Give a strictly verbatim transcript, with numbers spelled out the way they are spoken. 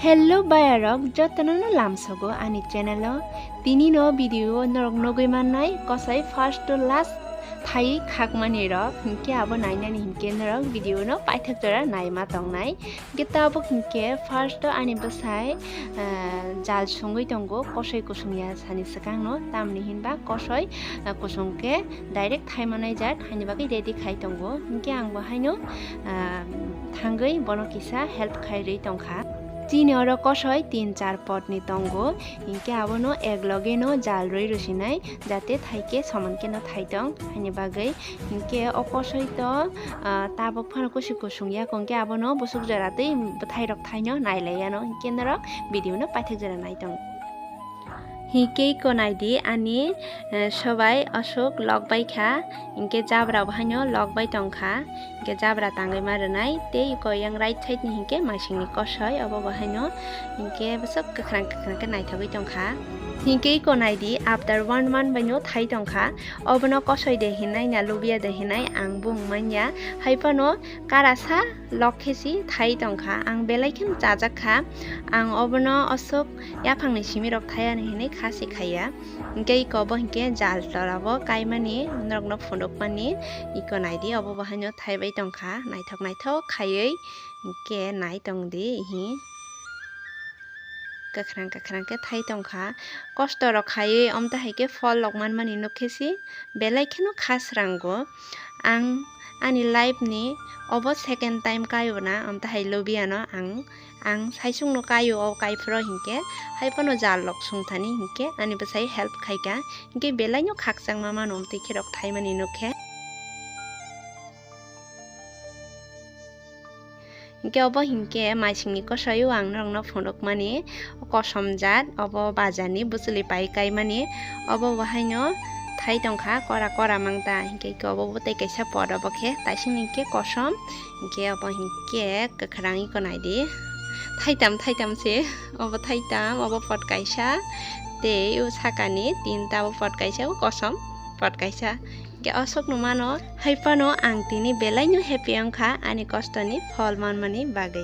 Hello bayarok, jotono no lamsogo ani channel o. Tini no video o norok nugwi mannai kosoi first to last thai khakmani rok, hinkhe abo nainani hinkhe norok video no paithak jora naima tongnai. Hinkhe tabuk hinkhe first o ani bwsai, ah, jal sungwi tongo kosoi kusung ya sani swkang no, tamni hinba kosoi, ah, kusung khe direct thai manai jak, haini bagwi ready khai tongo. Hinkhe ang bo haino, ah, thangwi bono kisa help khai rwi tongkha. Chini oro kosoi tin char pot ni tongo, hinkhe abono ek loge no jal rwi rwsinai, jate thai khe soman khe no thai tong, haini bagwi. Hinkhe o kosoi to, ah, tabuk phano kusi kusung ya, hinkhe abono busuk jora twi bwthai rok thaino nai lai yano, hinkhe norok video no paithak jora nai tong. Hinkhe iko naidi ani, eh, sobai aswk lok bai kha, hinkhe jabra bo haino lok bai tong kha, hinkhe jabra tangwi ma rwnai, tei iko yang right side ni hinkhe maising ni kosoi, obo bo haino hinkhe bwswk kwkhwrang kwkhwrang khe naithogwi tong kha. Hinkhe iko naidi after one month bai no thai tong kha, obono kosoi de hinai na lubia de hinai ang bung manya, hai phano karasa lok khe si thai tong kha, ang belai kheno chajak kha, ang obono aswk yaphangni simi rok thai ani hinwi kha si khaiya. Hinkhe iko bo hinkhe jal tora bo kaimani norokno phunukmani, iko naidi obo bo haino thai bai tong kha, naithok naithok khaiwi hinkhe nai tong di hi. Kwkhwrang kwkhwrang khe thai tong kha, kosto rok khaiwi omtwi hai khe phol rok manmani nuk khe si belai kheno kha srango. Ang ani life ni obo second time kaio na, omtwi hai lubia no ang, ang saisung no kaio, o kai phuru hinkhe hai phano jal rok sung thani hinkhe ani bwsai help khai kha, hinkhe belai no khakchangma mano omtwi khe rok thaimani nuk khe. Hinkhe obo hinkhe maisingni kosoi o ang norokno phunukmani kosom jat, obo bazarni bwchwlwi pai kaimani, obo bo haino thai tongkha kora kora mangta, hinkhe obo bo tei kaisa pot obo khe taising hinkhe kosom, hinkhe obo hinkhe kwkhwrang iko naidi, thaitam thaitam se, obo thaitam, obo pot kaisa, tei o sakani tinta, obo pot kaisa, o kosom pot kaisa. Hinkhe o sokno mano, hai phano ang tini belai no happy wngkha ani kostoni phol manmani bagwi.